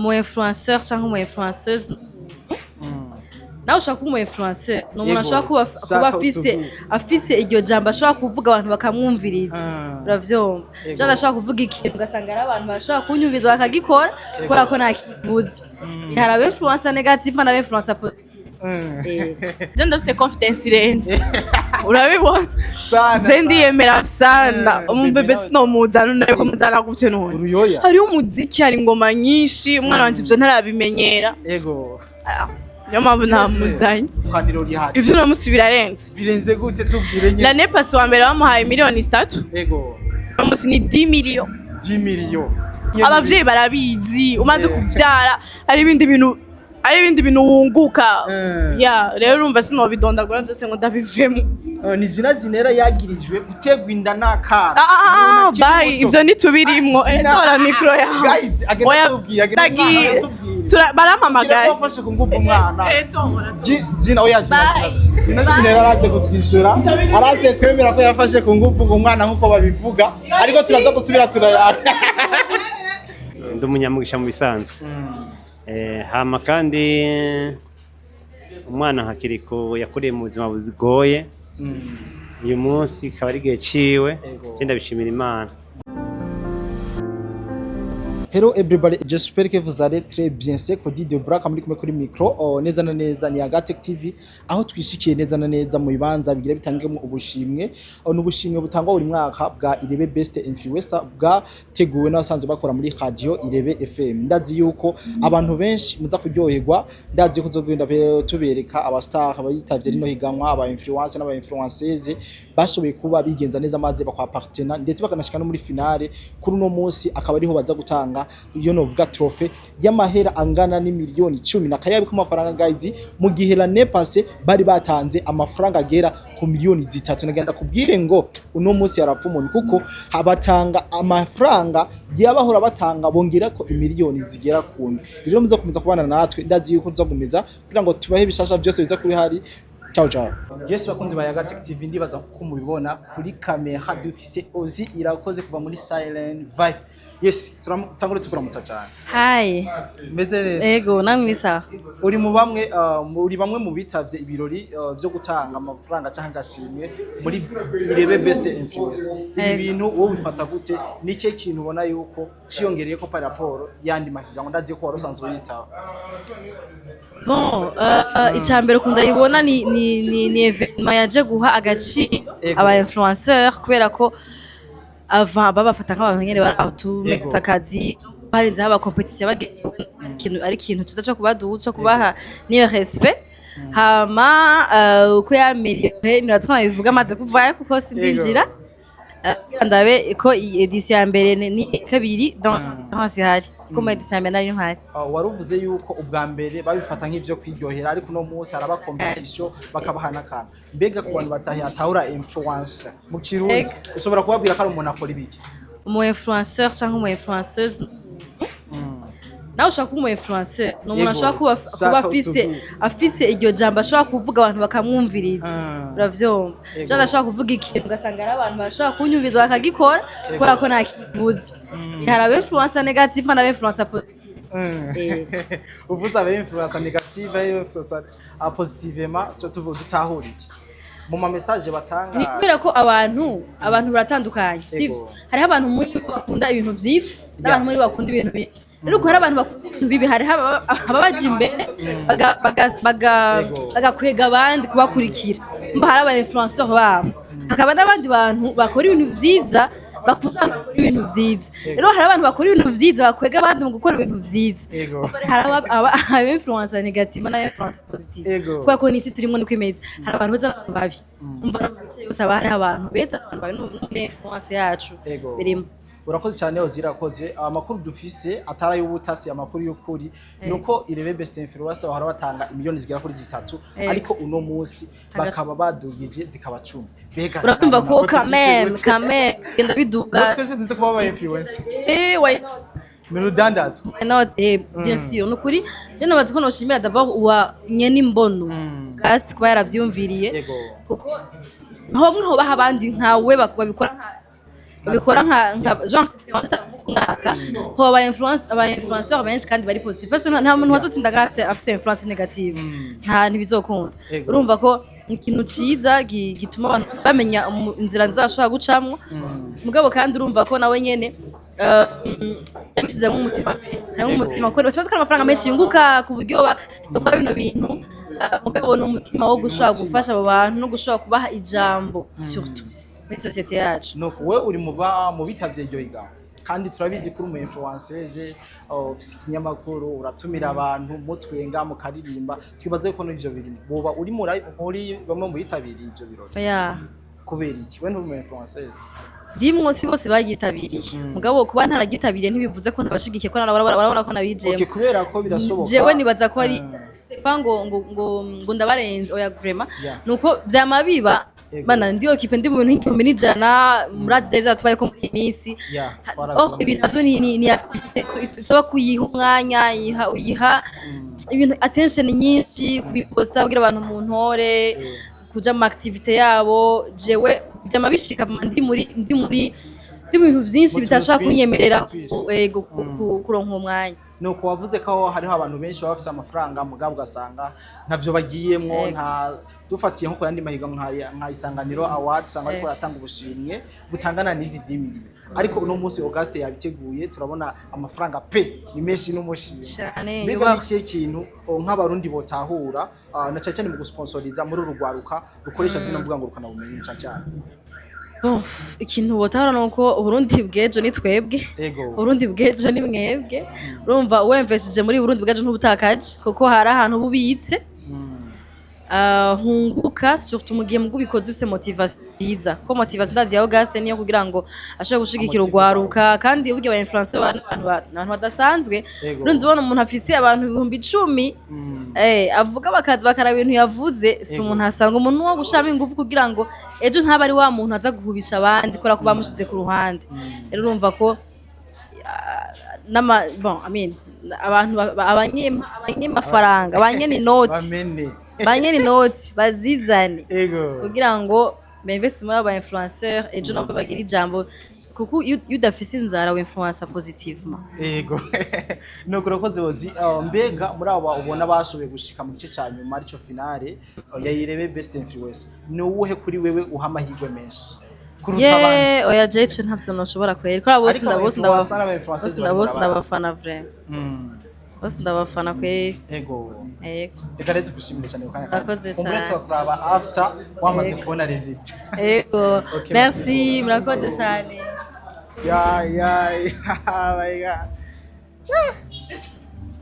Umu influenceur cyangwa umu influenceuse, nawe ushobora kuba umu influenceur, ni umuntu ashobora kuba afise utubwire. Afise iryo jambo ashobora kuvuga, abantu bakamwumviriza. Uravyumva? Jewe ndashobora kuvuga ikintu, ugasanga ari abantu bashobora kunyumviza bakagikora kubera ko nakivuze. Hari aba influencer négatif n'aba influencer positif. Je ndafise confidence irenze, urabibona? Sana. Je ndiyemera sana. Umubebe bebe sinomuzana, none ko muzana gute none? Uruyoya. Hariho umuziki, hari ingoma nyinshi, umwana wanje ivyo ntarabimenyera. Ah, niyo mpamvu ntamuzanye. Twaniro rihari. Ivyo uno musi birarenze. Birenze gute? Tubwire nyine. L'année passée wa mbere bamuhaye miliyoni 3. Uno musi ni 10 millions. 10 millions. Abavyeyi barabizi, umaze kuvyara hari ibindi bintu wunguka. Ya, rero urumva sinobidondagura byose ngo ndabivemo. Ni Gina Ginera yagirijwe gutegwa inda n'akana. Ah, ah, ah, Umuntu akiri bye. muto. Ivyo ntitubirimwo. Gina- Tora mikro yawe. Guys, agenda Oya, atubwiye, agenda ndagiye. atubwiye. Barampamagaye. Kugira ko wafashe ku ngufu umwana. Tora, tora. Gina, oya, Gina. Bye. Gina Ginera araze kutwishyura, araze kwemera ko yafashe ku ngufu ngo umwana nk'uko babivuga, ariko turaza gusubira turayaga. Ndi umunyamugisha mu bisanzwe. Hama kandi umwana nka Kiriko yakuriye mu buzima bugoye, uyu munsi ikaba ari igihe ciwe. Je ndabishimira Imana. Hello everybody, j'espère que vous allez très bien. C'est Cody de Black muri kumwe kuri micro. Oh, neza na neza ni Agatec TV, aho twishikiye neza na neza mu bibanza bigira bitangemo ubushimwe. Oh, n'ubushimwe butangwa buri mwaka bwa Irebe Best Influencer, bwateguwe n'abasanzwe bakora muri radio Irebe FM. Ndazi yuko abantu benshi muza kuryoherwa, ndazi yuko tuzogenda tubereka aba star abayitavye rino higanwa, aba influencer n'aba influenceuses bashoboye kuba bigenza neza maze bakwa partenaire, ndetse bakanashika no muri finale. Kuri uno munsi akaba ariho baza gutanga iyo novuga trophée y'amahera angana n'imiliyoni 10 na kayabi k'amafaranga, guys, mu gihe l'année passée bari batanze amafaranga agera ku miliyoni 3. Nagenda kubwire ngo uno munsi yarapfa umuntu, kuko batanga amafaranga yabahora batanga, bongera ko imiliyoni zigera ku ndwi. Rero muza kumeza kubana natwe, ndazi yuko tuzakomeza kugira ngo tubahe ibishasha byose biza kuri hari. Ciao ciao. Yes, bakunzi ba Yaga Tech TV, ndibaza ko mubibona kuri kamera dufise Ozi Irakoze kuva muri Silent Vibe. Yes, turamutangure tukuramutsa cyane. Hi. Meze neza? Ego, namwe ni sawa? Uri mu bamwe muri bamwe mu bitavye ibirori byo gutanga amafaranga cyangwa agashimwe muri Irebe Best Influencer. Ibi bintu wowe bifata gute? Nike kintu ubona yuko ciyongereye ko par rapport yandi mahiganwa? Ndazi ko wari usanzwe uyitaba. Bon, icya mbere ukunda ndayibona ni événement yaje guha agaciro aba influenceur, kubera ko avant babafata nk'abantu nyene bari aho tumenyetsa akazi, harinze haba compétition yabagenewe, ikintu ari ikintu ciza co kubaduza, co kubaha niyo respect. Hama uko yamélioré niratuma bivuga amaze kuvayo, kuko sindinjira. Kugira ndabe ko iyi édition ya mbere ni kabiri, donc différence ihari, kuko mu édition ya mbere nari mpari. Wari uvuze yuko ubwa mbere babifata nk'ivyo kwiryohera, ariko uno munsi haraba compétition, bakabaha n'akantu. Mbega ku bantu batahura influence mu Kirundi, ushobora kubabwira ko ari umuntu akora ibiki? Umu influenceur cyangwa umu influenceuse, nawe ushobora kuba umu influenceur, ni umuntu ashobora kuba afise utubwire. afise iryo jambo ashobora kuvuga, abantu bakamwumviriza. Uravyumva? Jewe ndashobora kuvuga ikintu, ugasanga ari abantu bashobora kunyumviza bakagikora kubera ko nakivuze. Hari aba influencer négatif n'aba influencer positif. Uvuze aba influencer négative, aba influencer positivement, cyo tuvuga dutahura iki mu ma message batanga? Ni kubera ko abantu baratandukanye, sivyo? Hariho abantu muri bo bakunda ibintu vyiza n'abantu muri bo bakunda ibintu bibi. Rero uko hari abantu bakunda ibintu bibi, hariho ababaja imbere bagakwega abandi kubakurikira. Mba hari aba influenceur babo, hakaba n'abandi bantu bakora ibintu vyiza, bakunda abantu bakora ibintu vyiza. Rero hari abantu bakora ibintu vyiza bakwega abandi mu gukora ibintu vyiza. Kuko hari aba influencer négative n'aba influencer positive. Kubera ko n'isi turimo niko imeze, hari abantu beza n'abantu babi. Umva, no mu bice yose haba hariho abantu beza n'abantu babi, no influence yacu birimo. Urakoze cyane, Ozirakoze. Amakuru dufise atari ay'ubutasi, amakuru y'ukuri, nuko Irebe Best Influencer bahora batanga imiliyoni zigera kuri 3, ariko uno munsi bakaba badugije zikaba 10. Mbega Urabyumva ko ntabwo quand même tubyiteguye. quand même genda biduga. Ngo twese tuzi kuba aba influencer. Why not? Ni urudandazwa. Why not? Bien sûr, nukuri je nabaza ko noshimira d'abord uwa nyene imbono Gast kuba yaravyumviriye, kuko homwe hobaho abandi nkawe babikora nka Babikora nka genre ku mwaka ho aba influenceur benshi kandi bari positive, parce que nta muntu wazotsinda ngaha afise influence négative, nta ntibizokunda. Urumva ko ni ikintu ciza gituma abantu bamenya inzira nziza bashobora gucamwo. Mugabo kandi urumva ko nawe nyene yabishizemo umutima pe, harimo umutima, kuko basanzwe ko ari amafaranga menshi yunguka ku buryo bakora bino bintu. Mugabo ni umutima wo gushobora gufasha abo bantu no gushobora kubaha ijambo, surtout muri société yacu. Nuko we uri mu bitavye iryo higanwa, kandi turabizi kuri umu influenceuse, ufise ikinyamakuru, uratumira abantu mutwenga, mukaririmba. Twibaze ko n'ivyo birimo boba uri muri bamwe mu bitabiriye ivyo birori. Oya. Kubera iki we nturi umu influenceuse? Ndimwo, si bose bagyitabiriye. Mugabo kuba ntaragitabiriye ntibivuze ko ntabashigikiye, ko barabona ko nabijemo. Okay, kubera ko birashoboka. Jewe nibaza ko ari c'est pas ngo ndabarenze, oya, vraiment. Nuko vyama biba. Bana ndi occupée, ndi mu bintu nk'igihumbi n'ijana, murazi vyari vyatubaye ko muri iyi minsi. Twaravyumvise. Oh, ibi navyo ni activité isaba kuyiha umwanya, uyiha ibintu, attention nyinshi, kubiposta kugira abantu mu ntore kuja mu activité yabo. Jewe vyama bishika ndi mu bintu vyinshi Mu tuntu bitashobora twinshi, kunyemerera tuntu twinshi. Ego, kuronka uwo mwanya. Nuko wavuze ko hariho abantu benshi baba bafise amafaranga, mugabo ugasanga ntavyo bagiyemwo. Nta dufatiye nko ku yandi mahiganwa nka Isanganiro Award, usanga ariko aratanga ubushimwe butangana n'izi 10 millions, ariko uno munsi Auguste yabiteguye, turabona amafaranga pe ni menshi n'umushimwe. Cane. Mbega Yubahwe. ni ikihe kintu nk'abarundi botahura, na cyane cyane mu gusponsoriza muri uru rwaruka rukoresha zino mbuga ngurukanabumenyi cyane cyane? Bon, ikintu botahura ni uko Uburundi bw'ejo ni twebwe. Uburundi bw'ejo ni mwebwe. Urumva, uwemvesije muri Burundi bw'ejo ntubutakaje, kuko hari ahantu uba ubitse. Hunguka, surtout mu gihe mugu ubikoze ufise motivation nziza, ko motivation ndazi ya Auguste niyo kugira ngo ashobore gushigikira Amotive. urwaruka. Kandi burya aba influencer n'abantu badasanzwe. Urunze ubona umuntu afise abantu 10.000 avuga, bakaza bakaraba ibintu yavuze, si umuntu asanga umuntu wo gushiramo ingufu kugira ngo ejo ntaba ari wa muntu aza guhubisha abandi kubera ko bamushize ku ruhande. Rero urumva ko n'ama bon, I mean, abantu abanyemafaranga, abanyene inoti, bamene banyene inoti bazizane kugira ngo bemvese muri abo ba influenceur, ejo nabo bagire ijambo, kuko iyo udafise inzara winfluença positivement. Ego, nuko urakoze Hosy. Mbega muri aba ubona bashoboye gushika mu gice ca nyuma, arico finale yayirebe best influencer, ni uwuhe kuri wewe uha amahirwe menshi kuruta abandi? Ye, oya, jewe ico ntavyo noshobora kwera kubera bose Ariko bose aba influencer n'aba influenceurs bose bose bari. Ndabafana vraiment. Bose ndabafana kweri. Yego. Reka rero tugushimire cyane ku kanya kawe. Murakoze Kumbure cane. turakuraba after wamaze kubona result. Yego. Okay. Merci, murakoze cyane. Ya, my God.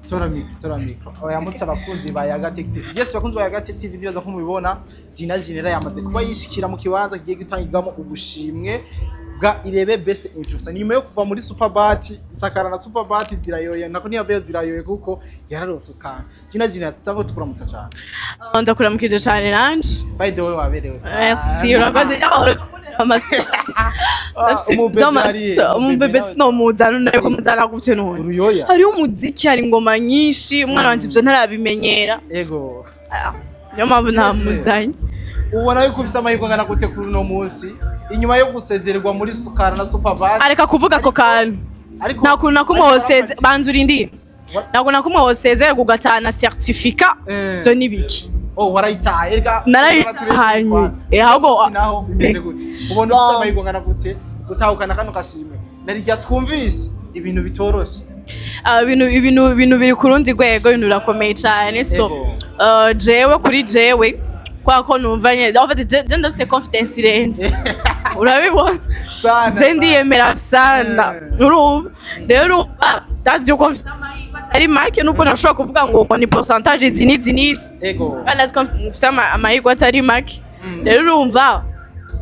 Tora micro, tora micro. Yambutse abakunzi ba Yaga Tech TV. Yes, abakunzi ba Yaga Tech TV, ndibaza ko mubibona, Gina Ginera yamaze kuba yishikira mu kibanza kigiye gutangirwamo ubushimwe bwa Irebe Best Influencer. Nyuma yo kuva muri Superbat, Sakara na Superbat zirayoye, nako ntiyavuye zirayoye kuko yararose kandi. Gina Ginera, tutango tukuramutsa cyane. Ndakuramukije cyane nanje. By the way, waberewe sana. Merci, urakoze. Amaso. Umubebe ari Umubebe sinomuzana, nariko muzana gute none? Uruyoya. Hariho umuziki, hari ingoma nyinshi, umwana wanje ivyo ntarabimenyera. Ah, niyo mpamvu ntamuzanye. Ubona yuko ufise amahirwe angana gute kuri uno munsi inyuma yo gusezererwa muri Sukara na Superbat? Areka kuvuga ako kantu. Ariko Nta kuntu na kumwe ariko woseze, banza urindire, ntabwo na kumwe wosezererwa ugatahana certificat. Ivyo ni biki? Oh, warayitaye erega. Narayitahanye. Ahubwo- Naho bimeze gute? Ubona ufise amahirwe angana gute gutahukana kano gashimwe narirya? Twumvise ibintu bitoroshe. Ah, ibintu biri ku rundi rwego, ibintu birakomeye cyane. So jewe kuri jewe, kwa ko numva nyene, en fait je ndafise confidence irenze, urabibona. Sana. Je ndiyemera sana. Urumva rero, urumva ndazi yuko mfise amahirwe atari make, nubwo ntashobora kuvuga ngo ni pourcentage izi n'izi n'izi. Kandi ndazi ko mfise amahirwe atari make. Rero urumva,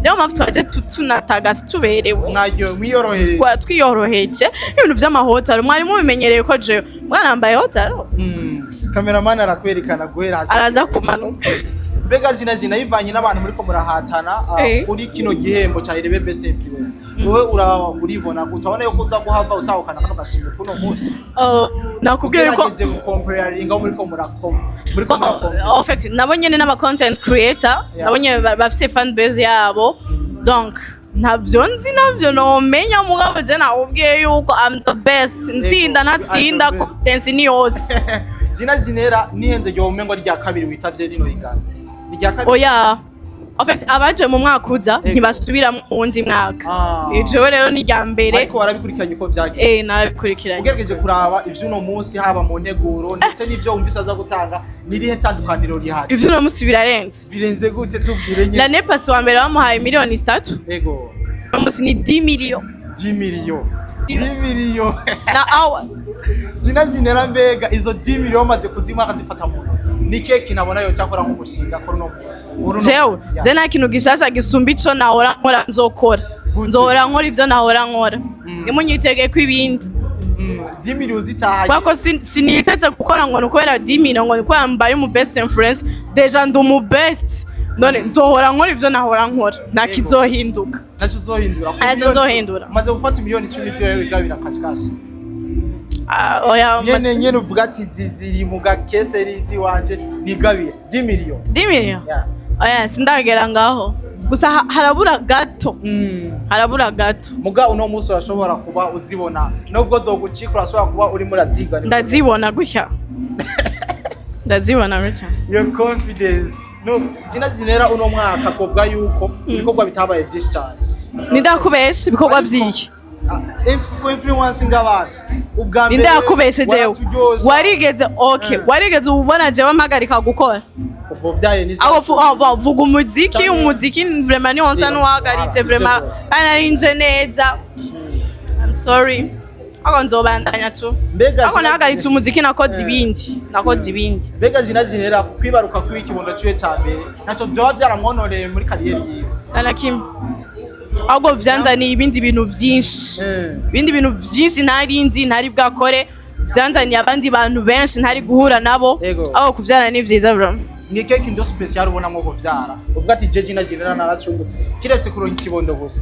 niyo mpamvu twaje tunatagase tuberewe. Mwaryohe, mwiyoroheje. Twiyoroheje. Ibintu vy'amahotaro mwari mubimenyereye ko jewe mwana yambaye hotaro. Kameramani arakwerekana guhera hasi. Araza kumanuka. Mbega Jina Jina, yivanye n'abantu muriko murahatana kuri kino gihembo ca Irebe Best Influencer, wowe uribona utabona yuko uza guhava utahukana kano gashimwe kuno munsi? Nakubwiye ko ugerageje gukomperaringa aho muriko murakoma. En fait nabo nyene n'aba content creator, nabo nyene bafise fan base yabo, donc Ntabyo nzi, nabyo nomenya, mugabo je nakubwiye yuko I'm the best, ntsinda ntatsinda. You are the best. Confidence ni yose. Gina Ginera, nihenze ryo umengo rya kabiri witavye rino higanwa, ni rya kabiri? Oya, en fait abaje mu mwaka uza ntibasubira mu wundi mwaka. Jewe rero ni irya mbere. Ariko warabikurikiranye uko vyagenze? Eh, narabikurikiranye. Ugerageje kuraba ivy'uno munsi, haba mu nteguro ndetse n'ivyo wumvise aza gutanga, n'irihe tandukaniro rihari? Ivyo uno munsi birarenze. Birenze gute? Tubwire nyine. L'année passée wa mbere bamuhaye 3 miliyoni. Uno munsi ni 10 millions. 10 millions, 10 millions. Na awa. Gina Ginera, mbega izo 10 millions bamaze kuzimuha akazifata mu ntoki, ni kihe kintu abona yoca akora nk'umushinga kuri uno muri uno Jewe Ya. je nta kintu gishasha gisumba ico nahora nkora nzokora. Gute? Nzohora nkora ivyo nahora nkora, ntimunyitege ko ibindi. 10 millions zitahaye. Kubera ko siniteze gukora ngo ni ukubera 10 millions, ngo ni kubera mbaye umu best influencer. Déjà ndi umu best, none nzohora nkora ivyo nahora nkora, nta kizohinduka. Ntacyo uzohindura? Ntacyo nzohindura. Umaze gufata 10 miliyoni ziwe wigabira kashikashi? Ah, oya. Nyene nyene uvuga ati ziri mu gakeseri ziwanje nigabira 10 millions. 10 millions? Yeah. Oya, sindagera ngaho, gusa harabura gato. Harabura gato. Muga uno munsi urashobora kuba uzibona, nubwo zogucika urashobora kuba urimo uraziga. Ndazibona gutya, ndazibona gutya. Iyo confidence no Gina Ginera, uno mwaka twovuga yuko ibikorwa bitabaye byinshi cyane. Nindakubesha ibikorwa vyiki? Influencing abantu ubwa mbere. Nindakubeshe jewe? Waraturyosha. Warigeze, okay, warigeze ubona jewe mpagarika gukora? Kuva uvyaye ni Aho vuga umuziki. Umuziki vraiment ni wonsa n'uwahagaritse vraiment. Ivyo. Kandi nari nje neza, I'm sorry, ako nzobandanya tu. Mbega Ako nahagaritse umuziki, nakoze ibindi, nakoze ibindi. Mbega Gina Ginera, kwibaruka kw'ikibondo ciwe ca mbere ntacyo vyoba vyaramwonoreye muri carrière yiwe? Nta na kimwe, ahubwo vyanzaniye ibindi bintu vyinshi. Ibindi bintu vyinshi ntari nzi, ntari bwakore, vyanzaniye abandi bantu benshi ntari guhura nabo. Aho kuvyara ni vyiza bro. Ni ikihe kintu special ubona mwo kuvyara uvuga ati je Gina Ginera naracungutse, kiretse kuronka ikibondo gusa?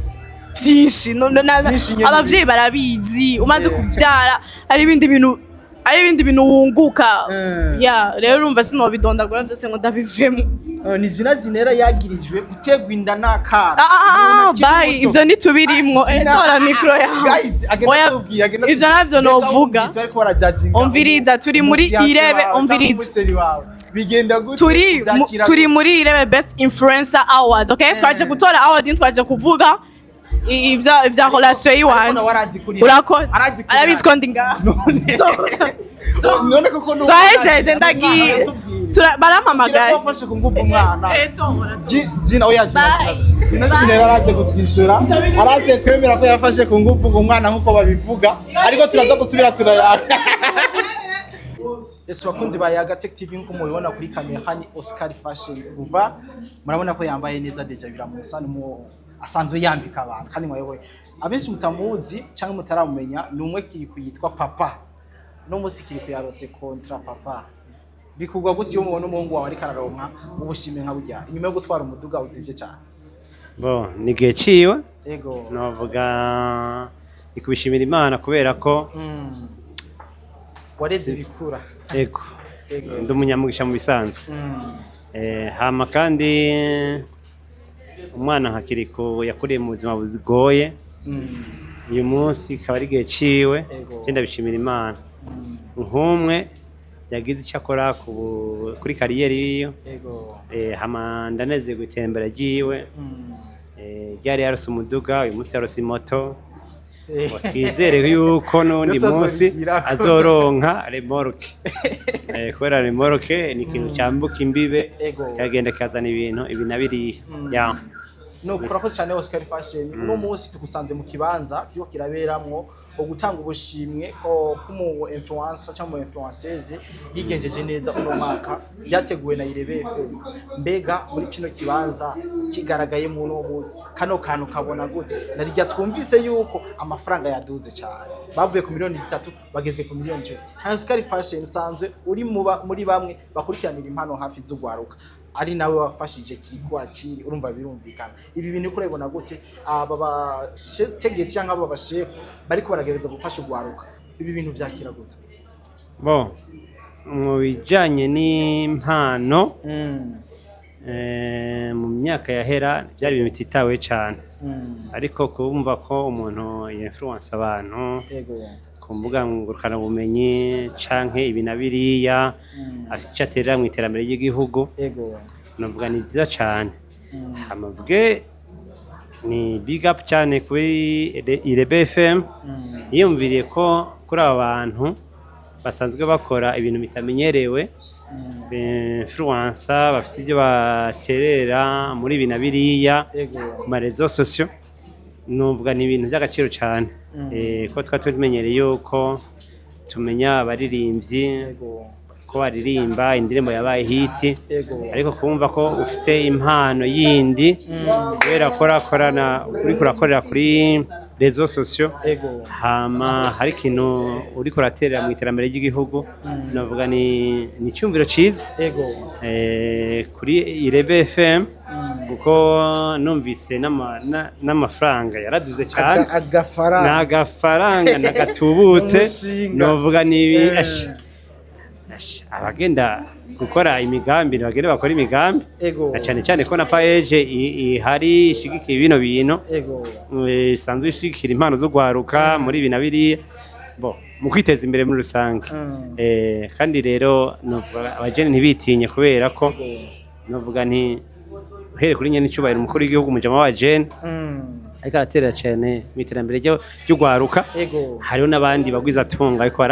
Vyinshi. Vyinshi nyene. Abavyeyi barabizi, umaze kuvyara hari ibindi bintu, hari ibindi bintu wunguka. Ya, rero urumva sinobidondagura byose ngo ndabivemo. Ni Gina Ginera yagirijwe gutegwa inda n'akana. Ah, ah, ah, Umuntu akiri bye. muto. Ivyo ntitubirimwo. Gina- Tora micro yawe. Guys, agenda Oya, atubwiye, agenda ivyo atubwiye. navyo Mbega novuga. wumvise bariko barajudginga Umviriza, turi muri umufiancé Irebe, wawe umviriza. cyangwa umuchéri wawe, bigenda gute? Turi Uvyakira turi gute? muri Irebe Best Influencer Award, okay? Twaje gutora award, ntitwaje kuvuga ivya relation yiwanje. Ariko nawe arazi kurira. Urakoze. Arazi kurira. Arabizi ko ndi ngaha. None koko ni Twahejeje, ndagiye. Barampamagaye. Wafashe ku nguvu umwana. Eh, tora, tora. Gina, oya Gina. Bye. Gina Gina araze kutwishyura, araze kwemera ko yafashe ku nguvu ngo umwana nk'uko babivuga, ariko turaza gusubira turayaga. Yes, bakunzi ba Yaga Tech TV, nkuko mubibona kuri kamera ni Oscar Fashion. Kuva murabona ko yambaye neza, déjà biramusa numu asanzwe yambika abantu kandi mwayoboye. Abenshi mutamuzi cyangwa mutaramumenya, ni umwe Kiriku yitwa Papa. No musi Kiriku yarose contrat. Papa, bikugwa gute iyo mubona umuhungu wawe ariko araronka ubushimwe nka burya inyuma yo gutwara umuduga uzivye cyane? Bo ni igihe ciwe. Novuga ni kubishimira Imana kubera ko Wareze ibikura. Ego, ndi umunyamugisha mu bisanzwe. Hama kandi umwana nka Kiriku yakuriye mu buzima bugoye, uyu munsi ikaba ari igihe ciwe. Je ndabishimira Imana nk'umwe yagize icyo akora kuri carrière yiwe. Hama ndanezerwa iterambere ryiwe. Ryari yarose umuduga, uyu munsi yarose imoto. Twizere yuko n'undi Byose munsi azobigirako. azoronka remorque. Kubera remorque ni ikintu cyambuka imbibe, kikagenda kikazana ibintu ibi na biriya. Ya. No urakoze cyane, Oscar Fashion. Uno munsi tugusanze mu kibanza kiriko kiraberamwo ugutanga ubushimwe ko kumu influencer cyangwa mu influenceuse yigenjeje neza uno mwaka, byateguwe na Irebe FM. Mbega muri kino kibanza kigaragaye mu uno munsi, kano kantu kabona gute? Narirya twumvise yuko amafaranga yaduze cyane, bavuye ku 3 miliyoni bageze ku 10 miliyoni. Nka Oscar Fashion, usanzwe uri muri bamwe bakurikiranira impano hafi z'ugwaruka, ari nawe wafashije Kiriku Akiri, urumva birumvikana. Ibi bintu uko urabibona gute? Aba bategetsi cyangwa aba bashefu bariko baragerageza gufasha ugwaruka, ibi bintu vyakira gute? Bo mu bijanye n'impano. Mu myaka yahera byari ibintu bititawe cyane, ariko kumva ko umuntu influence abantu ku mbuga ngurukanabumenyi canke ibi na biriya, afise icyo aterera mu iterambere ry'igihugu, navuga ni byiza cyane. Hama mvuge ni big up cyane kuri Irebe FM yiyumviriye ko kuri aba bantu basanzwe bakora ibintu bitamenyerewe, influencer bafite ibyo baterera muri ibi na biriya ku ma réseaux sociaux, nuvuga ni ibintu by'agaciro cyane. Ko twari tumenyereye yuko tumenya abaririmbyi ko baririmba indirimbo yabaye hit, ariko kumva ko ufise impano yindi kubera ko urakorana, uriko urakorera kuri réseaux sociaux, hama hari ikintu uriko uraterera mu iterambere ry'igihugu, navuga ni icyumviro ciza kuri Irebe FM, kuko numvise n'amafaranga yaraduze cyane. Agafaranga. Ni agafaranga nagatubutse. Umushinga. Novuga ni abagenda gukora imigambi bagende bakora imigambi, na cyane cyane ko na PAEEJ ihari ishigikiye bino bintu, isanzwe ishigikira impano zo gwaruka muri ibi na biriya, bo mu kwiteza imbere muri rusange. Kandi rero novuga abajene ntibitinye, kubera ko novuga nti uhereye kuri nyene icyubahiro umukuru w'igihugu, mujama wa jene, ariko araterera cyane mu iterambere ry'ugwaruka. Hariho n'abandi bagwizatunga ariko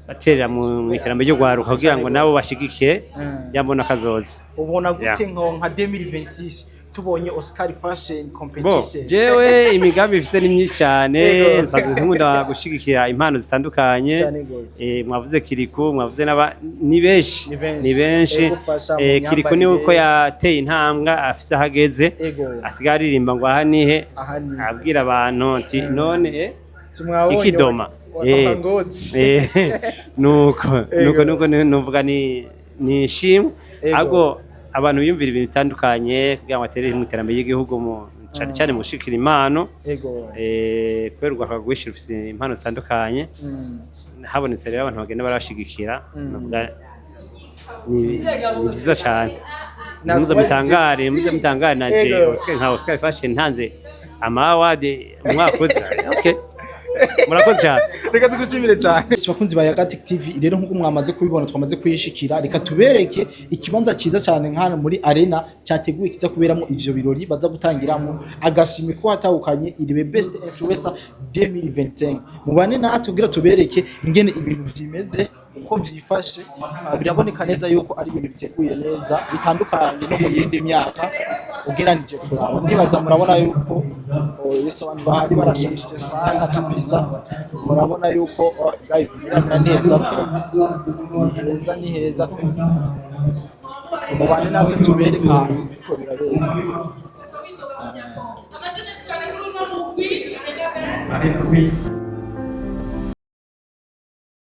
baterera mu iterambere ry'ugwaruka kugira ngo nabo bashigikire yambona kazoza. Ubona gute nka 2026 tubonye Oscar Fashion Bo Competition? Jewe imigambi ifise ni myinshi cyane. Nsanzwe nkunda gushigikira impano zitandukanye. Cyane gose. Mwavuze Kiriku, mwavuze n'aba, ni benshi. Ni benshi. Ni benshi. Gufasha mu Kiriku ni uko myambarire. yateye intambwe, afise aho ageze, asigaye aririmba ngo aha nihe, Aha ni abwira abantu nti none tumwabonye ikidoma. Ngozi. Nuko nuko nuvuga ni ishimwe, ahubwo abantu biyumvira ibintu bitandukanye kugira ngo batere mu iterambere ry'igihugu, mu cyane cyane mu gushikira impano, kubera urwaruka rwinshi rufise impano zitandukanye. Habonetse rero abantu bagenda barabashigikira, navuga ni vyiza cane. Muze mutangare, muze mutangare na je Oscar, nka Oscar Fashion ntanze ama award umwaka uza. Okay, murakoze cyane. Reka tugushimire cyane. Bakunzi ba Yagatic TV, rero nkuko mwamaze kubibona, twamaze kuyishikira. Reka tubereke ikibanza cyiza cyane nk'hano muri arena cyateguwe kiza kuberamo ivyo birori baza gutangiramo agashimwe ko hatahukanye Irebe Best Influencer 2025. Mubane natwe kugira tubereke ingene ibintu vyimeze, uko vyifashe. Biraboneka neza yuko ari ibintu biteguye neza, bitandukanye no mu yindi myaka ugeranije kuraba. Ndibaza murabona yuko, oh, yesu, abantu bahari barashajije sana kabisa. Murabona yuko, oh, guys, biramera neza, ni heza, ni heza. Mubane natwe tubereke ahantu biriko birabera. Amashyi menshi cyane kuri uno mugwi Arena Band.